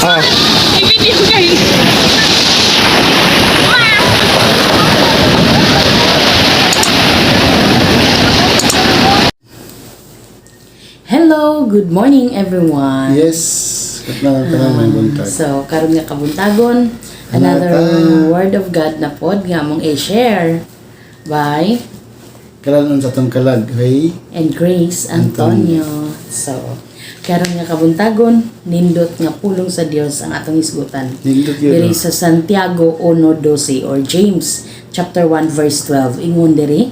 Ah. I-video kayo. Hello, good morning, everyone. Yes. Katna ka may buntag. So, karon nga kabuntagon, another Anata. word of God na pod nga among i-share by Kalan sa tong kalag, hey. and Grace Antonio. So, karon nga kabuntagon, nindot nga pulong sa Dios ang atong hisgutan. Nindot yun, Diri no? sa Santiago 1:12 or James chapter 1 verse 12, ingon diri: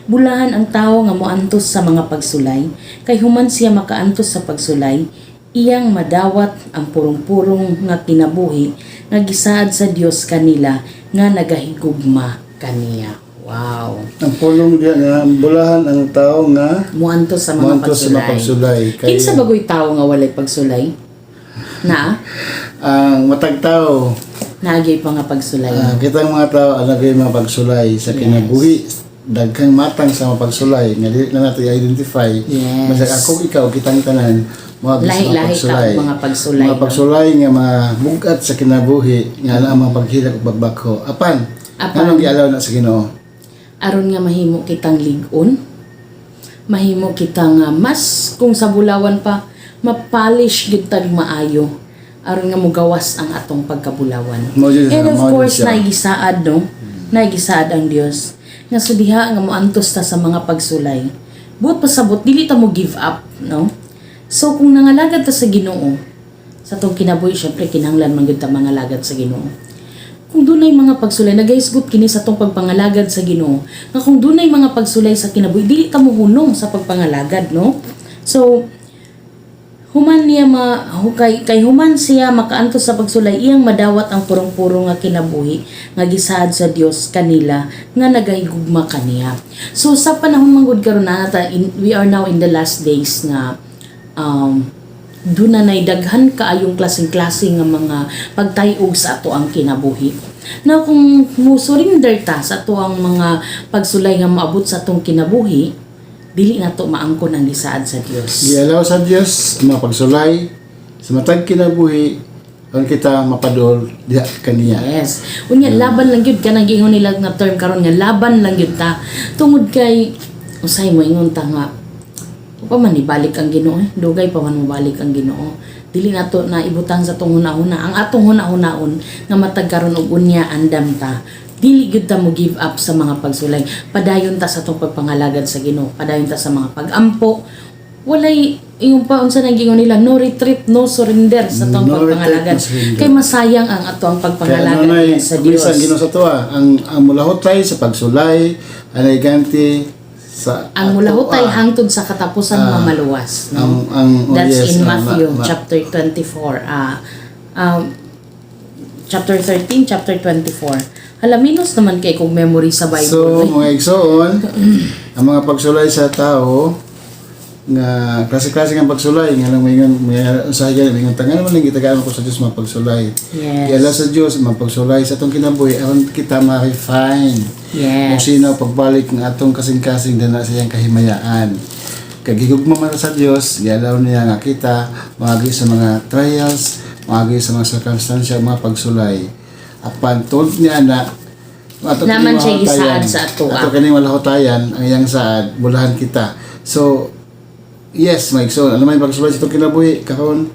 "Bulahan ang tawo nga moantos sa mga pagsulay, kay human siya makaantos sa pagsulay, iyang madawat ang purong-purong nga kinabuhi nga gisaad sa Dios kanila nga nagahigugma kaniya." Wow. Ang pulong diya nga bulahan ang tao nga Moantos sa mga moantos sa pagsulay. mga pagsulay. Kay Kinsa bagoy tao nga walay pagsulay? Na? Ang matag tao, Naagay pa nga pagsulay. Kitang mga tao alagay mga pagsulay sa kinabuhi, daghang matang sa mga pagsulay nga dili na natin i-identify. Masag ako, ikaw, kitang tanan mga sa mga Lahi-lahi ka pagsulay. og mga pagsulay, Mga no? pagsulay nga mga bugat sa kinabuhi nga naa ang mga paghilak ug pagbakho. Apan, Apan. nganong gialaw na sa Ginoo? Aron nga mahimo kitang lig-on, mahimo kita nga mas kung sa bulawan pa, mapolish gyud tag maayo aron nga mugawas ang atong pagkabulawan. Mao jud siya, And of mao jud course, siya. naigisaad, no? Naigisaad ang Dios nga sa diha nga moantos ta sa mga pagsulay, buot pasabot dili ta mo give up, no? So kung nangalagad ta sa Ginoo sa atong kinabuhi, syempre kinahanglan man gyud ta mangalagad sa Ginoo. Kung dunay mga pagsulay, nagahisgot kini sa atong pagpangalagad sa Ginoo nga kung dunay mga pagsulay sa kinabuhi, dili ta mohunong sa pagpangalagad, no? So human niya ma hukay kay human siya makaantos sa pagsulay, iyang madawat ang purong-puro nga kinabuhi nga gisaad sa Dios kanila nga nagahigugma kaniya. So sa panahon man gud karon na ta we are now in the last days nga duna nay daghan kaayong klaseng-klase nga mga pagtayog sa ato ang kinabuhi. Now kung mo surrender ta sa ato ang mga pagsulay nga moabot sa atong kinabuhi, dili nato maangkon ang gisaad sa Dios. Gialaw sa Dios ang mga pagsulay sa matag kinabuhi aron kita mapadol diha kaniya. Yes. Unya, laban lang gyud, kanang giingon nila nga term karon nga laban lang gyud ta tungod kay usay mo ingon ta nga pa man ibalik ang Ginoo eh. Dugay pa man mobalik ang Ginoo. Dili nato na ibutang sa atong hunahuna. Ang atong hunahunaon nga matag karon og unya andam ta. Dili gyud ta mo give up sa mga pagsulay. Padayon ta sa atong pagpangalagad sa Ginoo. Padayon ta sa mga pagampo. Walay yung pa unsa nang giingon nila, no retreat, no surrender sa atong No retreat, pagpangalagad. no surrender. Kay masayang ang ato ang Kaya pagpangalagad ano nay, sa Dios. bisan Ginoo sa tuwa, ang mulahutay sa pagsulay, anay ganti sa Ang mulahutay atoa. hangtod sa katapusan mamaluwas. No? Ang oh, That's yes, in Matthew chapter 24. Chapter 13, chapter 24. Hala, minus naman kay kong memory sa Bible. So, eh. mga igsoon, ang mga pagsulay sa tao nga klase-klase ng pagsulay nga lang maingon may usahay gani maingon tangan man lang gitagaan ko sa Dios mga pagsulay. Giala sa Dios ang mga pagsulay sa atong kinabuhi aron kita ma-refine. Kung sino pagbalik ng atong kasing-kasing dana sa iyang kahimayaan. Kag gigugma man sa Dios, gialaw niya nga kita maagi sa mga trials, maagi sa mga circumstansya, mga pagsulay. Apan tuod niya na ato Naman kining siya malahutayan, gisaad sa atoa. ato kining malahutayan ang iyang saad, bulahan kita. So, yes, mga igsoon, ano may pagsulay sa itong kinabuhi karon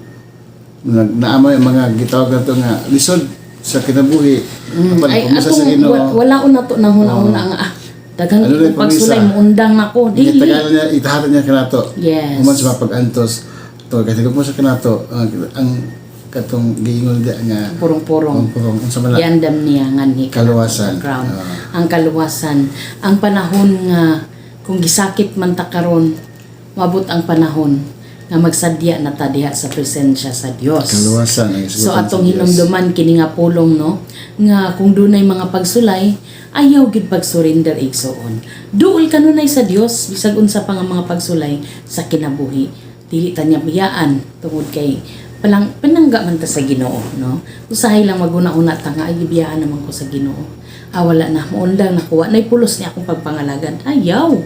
naamay ang mga gitawag nato nga lisod sa kinabuhi. Apan, Ay, pumisa sa atong, Ginoo. wala una to nang huna-huna nga, daghan Ano na kong yung pagsulay, pamisa? muundang nako. Dili. Itagalan niya, itahatan niya kanato. Human sa mapag-antos. To, kasi kung mo sa kanato, ang katong giingon diya nga Purong-purong. purong unsa man na Giandam niya nganhi Kaluwasan. sa crown. Ah. Ang kaluwasan. Ang panahon nga kung gisakit man ta karon, mabot ang panahon nga magsadya na ta diha sa presensya sa Dios. Kaluwasan ang So isugotan sa atong Dios. hinumduman kini nga pulong, no, nga kung dunay mga pagsulay, ayaw gid pag-surrender, igsoon. Duol kanunay sa Dios bisag unsa pa nga mga pagsulay sa kinabuhi. Dili ta niya biyaan tungod kay palang panangga man ta sa Ginoo, no? Usahay lang maguna-una ta nga ay gibiyaan naman ko sa Ginoo. Ah, wala na, muundang nakuha nay pulos niya akong pagpangalagan. Ayaw.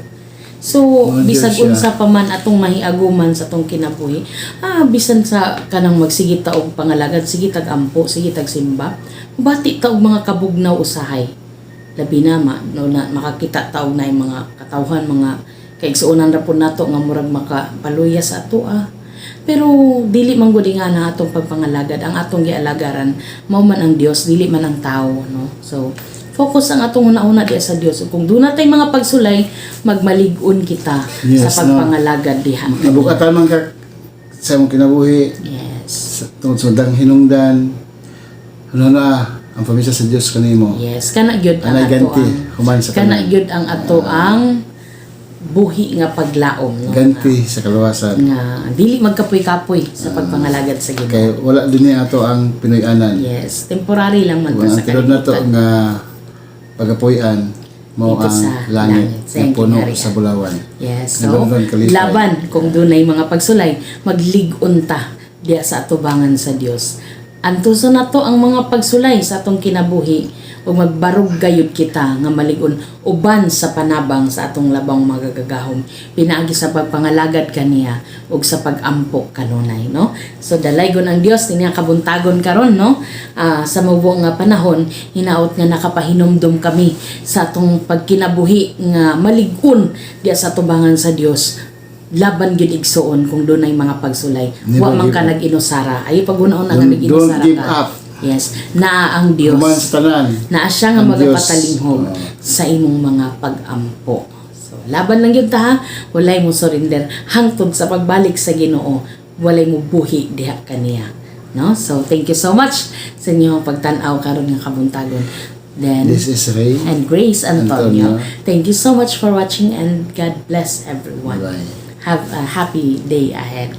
So, Mga bisag Diyos siya. unsa pa man atong mahiaguman sa atong kinabuhi, bisan sa kanang magsige ta og pangalagad, sige tag ampo, sige tag simba, bati ta og mga kabugnaw usahay. Labi na ma, no, na makakita ta og naay mga katawhan, mga kaigsuonan ra pud nato nga murag makapaluya sa ato ah. Pero dili man gud nga na atong pagpangalagad, ang atong gialagaran mao man ang Dios, dili man ang tao, no? So focus ang atong una-una diya sa Dios. Ug kung duna tay mga pagsulay, magmalig-on kita Yes, sa pagpangalagad diha. Nabukatan man ka sa imong kinabuhi sa tungod sa dang hinungdan, ano na ang pamisa sa Dios kanimo. Yes, kana gyud ang Anay ato ganti ang human sa kana tanan. gyud ang ato ang buhi nga paglaom, no? Ganti sa kaluwasan. Nga dili magkapoy-kapoy sa pagpangalagad sa Ginoo. Kay wala din ni ato ang Pinoy-anan. Yes, temporary lang man Kung ta ang sa tilod na to kalibutan. nga pagapuy-an mao Dito ang sa langit langit, sa nga puno iyang sa bulawan. Yes, so Nagkaroon kalipay. laban kung dunay mga pagsulay, maglig-on ta diya sa atubangan sa Dios. Antuson nato ang mga pagsulay sa atong kinabuhi ug magbarog gayud kita nga malig-on uban sa panabang sa atong labang magagagahom pinaagi sa pagpangalagad kaniya ug sa pag-ampo kanunay, no? So dalaygon ang Dios niya kabuntagon karon, no? Sa mubo nga panahon, hinaot nga nakapahinumdum kami sa atong pagkinabuhi nga malig-on diya sa tubangan sa Dios. Laban gyud, igsuon, kung dunay mga pagsulay. Never Wa man give ka up. nag-inusara. Ay pag-una nga Don't nag-inusara give ka. up. Yes, naa ang Dios. Human sa tanan. Naa siya nga Ang Diyos. magapatalinghog sa imong mga pag-ampo. So, laban lang yun ta ha. Walay mo surrender hangtod sa pagbalik sa Ginoo. Walay mo buhi diha kaniya. No? So, thank you so much sa inyong pagtan-aw karon nga kabuntagon. Then, This is Ray. and Grace Antonio. Antonio. Thank you so much for watching and God bless everyone. Bye. Have a happy day ahead.